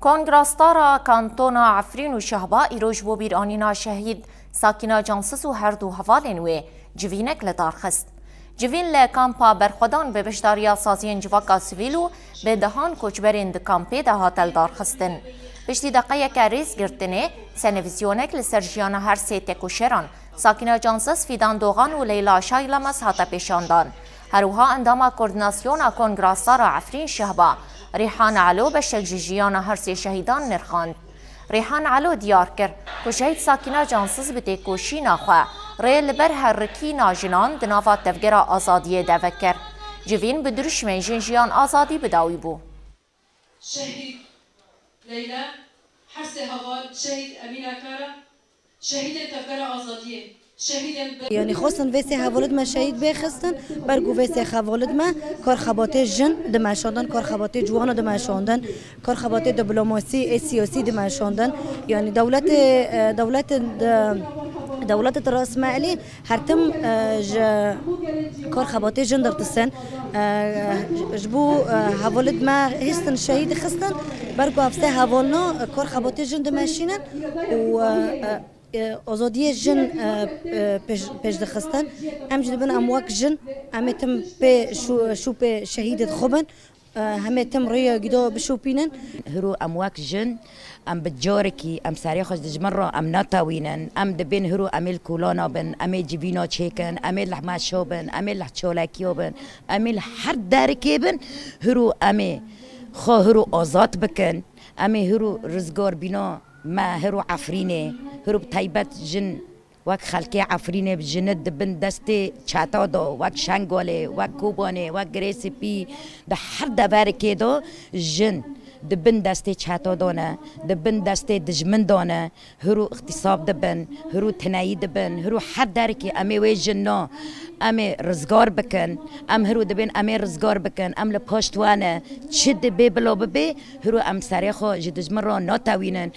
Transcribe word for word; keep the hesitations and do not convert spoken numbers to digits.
Kongra Stara Kantona Efrîn û Şehba îro ji bo bîranîna şehîd Sakîna Cansiz û her du hevalên wê civînek li dar xist. Civîn li kampa berxwedan bi beşdariya saziyên civaka sivîl û bi dehan koçberên di kampê de hate lidarxistin. Piştî deqeyeke rêzgirtinê, senevîzyonek li ser jiyana her sê tekoşeran, Sakîna Cansiz, Fîdan Dogan û Leyla Şaylamez hate pêşandan. Her wiha endama Koordînasyona Kongra Stara Efrîn Şehba, Rîhan Elo, beşek ji jiyana her sê şehîdan nirxand. Rîhan Elo diyar kir ku şehîd Sakîna Cansiz bi têkoşîna xwe rê li ber herikîna jinan di nava Tevgera Azadiyê de vekir. Civîn bi dirûşmên Jin Jiyan Azadî bi dawî bû. Şehîd Leyla, her sê heval, şehîd Emîna Kara, şehîdên Tevgera Azadiyê, şehîdên bi- Yanî xwestin vê sê hevalid me şehîd bê xistin, ber ku vê sê hevalid me kar xebatê jin dimeşandin, kar xebatê ciwana dimeşandin, kar xebatê diplomasî ê siyasî dimeşandin. Yanî dewletê, e, dewletê de, dewletê Tirasmeelî her tim, e, ji kar xebatê jin dirtisin. E, ji bo, e, hevalid me hîstin şehîd xistin, ber ku ev sê hevalna, e, kar xebatê jin dimeşînin û, e, e, e, azadiyê jin, e, e, pêş, pêş dixistin. Em jî dibin em wek jin, em ê tim pê şû-, şûpê şehîdê xwe bin. Em ê tim rêya gîdo bişopînin. Hiro em wek jin, em bi carekî em serê xwe ji dijmin re em natewînin. Em dibên hiro em ê li kolana bin, em ê civîna çêkin, em ê li hmeşa bin, em ê li çolekiya bin, em ê li her derekê bin. Hiro em ê xwe hiro azad bikin. Em ê hiro rizgarbîna me hiro Efrînê, hiro bi taybet jin Wek xelkê Efrînê bi jinê di bin destê çeta de, wek Şengalê, wek Kobanê, wek Girê Spî, di her deverekê de jin di bin destê çeta de ne, di bin destê dijmin de ne, hiro îxtîsab dibin, hiro tineyî dibin, hiro her derekê em ê wê jin na, em ê rizgar bikin, em hiro dibên em ê rizgar bikin, em li paşt we ne, çi dibê bila bibê, hiro em serê xwe ji dijmin re natewînin.